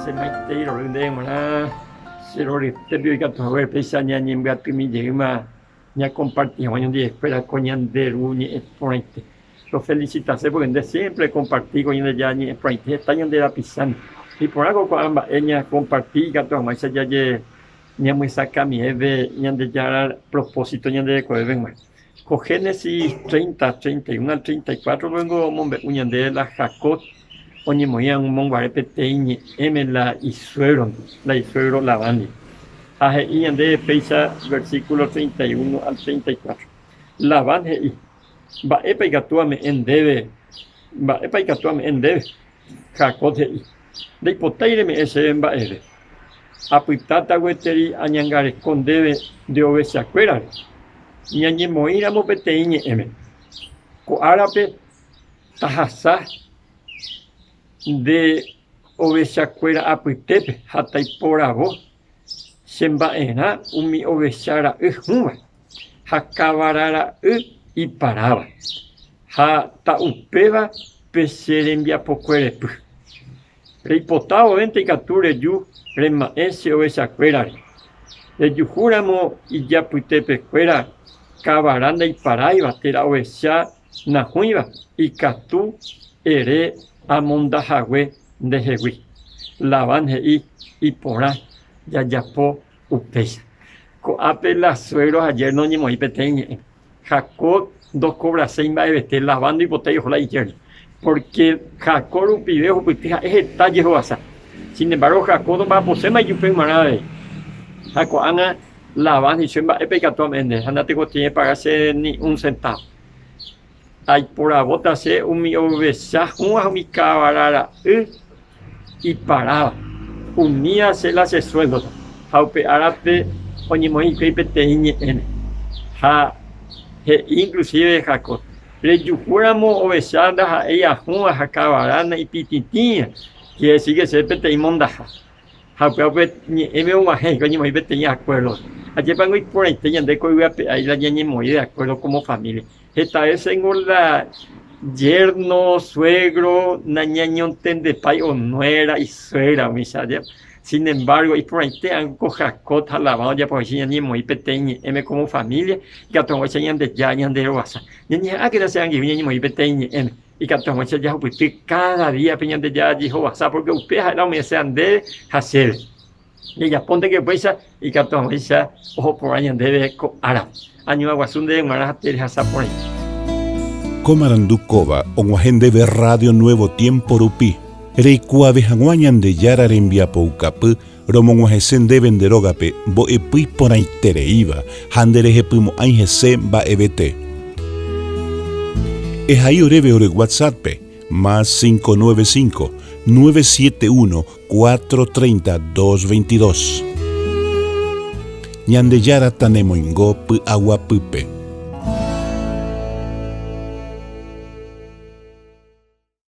Che maitei rory ndéve g̃uarã, che roryetépe oikatu haguére péicha ñañembyatymi jeýma ñakomparti hag̃ua ñandivekuéra ko ñande Ru ñe'ẽ porãite. Rofelisitase pórke nde siémpre ekomparti ko Ñandejára ñe'ẽ porãite heta ñande rapichándi. Iporãko ko'ã mba'e ñakomparti ikatu hag̃uáicha jaje ñamyesakãmieve Ñandejára propósito ñande rekovépe g̃uarã. Ko Génesis 30, 31 al 34 ningo omombe'u ñandéve la Jacob oñemoĩ omonguare peteĩ ñe'ẽme la isuégrondi, la isuégro Labándi. Ha he'i ñandéve péicha versículo 31 al 34. Labán he'i, Mba'épa ikatu ame'ẽ ndéve, mba'épa ikatu ame'ẽ ndéve? Jacob he'i, Ndaipotái reme'ẽ chéve mba'eve. Apytáta gueteri añangareko ndéve nde ovechakuérare. Ñañemoĩramo peteĩ ñe'ẽme, ko árape tahasa nde ovechakuéra apytépe ha taiporavo che mba'erã umi ovecha ra'y hũva ha kavara ra'y iparáva, ha ta'upéva pe che rembiapokue repy. Reipota vovénte ikatu reju rema'ẽ che ovechakuérare. Rejuhúramo ijapytepekuéra kavara ndaiparáiva térã ovecha nahũiva, ikatu ere amonda hague ndehegui. Labán he'i, Iporã jajapo upéicha. Ko'ápe la suégro ha yerno oñemoĩ peteĩ ñe'ẽ. Jacob ndokovraséi mba'evete, Labán ndoipotái oho la ijérno, pórke Jacob rupive ohupyty ha'e heta jehovasa. Sin embargo, Jacob nomba'aposéma ijupe g̃uarã avei. Ha ko'ág̃a Labán he'i chupe, Mba'épa ikatu ame'ẽ ndéve ha natekotevẽi epaga che ni un sentávo. Aiporavóta che umi ovecha hũva ha umi kavara ra'y iparáva, umíva che la che suéldota. Ha upe árape oñemoĩ hikuái peteĩ ñe'ẽme. Ha he'i inklusive Jacob, Rejuhúramo ovecha ndaha'éi ahũva ha kavara naipitĩtĩva, quiere decir que che peteĩ mondaha. Ha upéva upe ñe'ẽme og̃uahẽ hikuái oñemoĩ peteĩ akuérdo. Ajépango iporãite ñande ko yvy ape ári la ñañemoĩ de akuérdo kómo família. Heta vésengo la jérno, suégro nañañontendepái o nuéra, isuégra umícha. Sin embargo, iporãite ãngo ko Jacob ha Labán ojapoháicha ñañemoĩ peteĩ ñe'ẽme kómo família, ikatu hag̃uáicha Ñandejára ñanderovasa. Ñañeha'ãkena che angirũ ñañemoĩ peteĩ ñe'ẽme. Ikatu hag̃uáicha jahupyty káda día pe Ñandejára jehovasa, pórke upéva ha'e la ome'ẽséva ndéve ha chéve. Jajapónteke upéicha ikatu hag̃uáicha oho porã ñandéve ko árape. Añuã guasu ndéve g̃uarã ha terehasa porãite. Ko marandu kóva og̃uahẽ ndéve Radio Nuevo Tiempo rupi, reikuaave hag̃ua Ñandejára rembiapoukapy romog̃uahẽse ndéve nde rógape mbo'epy iporãitereíva ha nderehepymo'ãi hese mba'evete. Ehai oréve ore WhatsApp-pe, más 595 971 430 222. Ñandejára tanemoingo py'aguapýpe.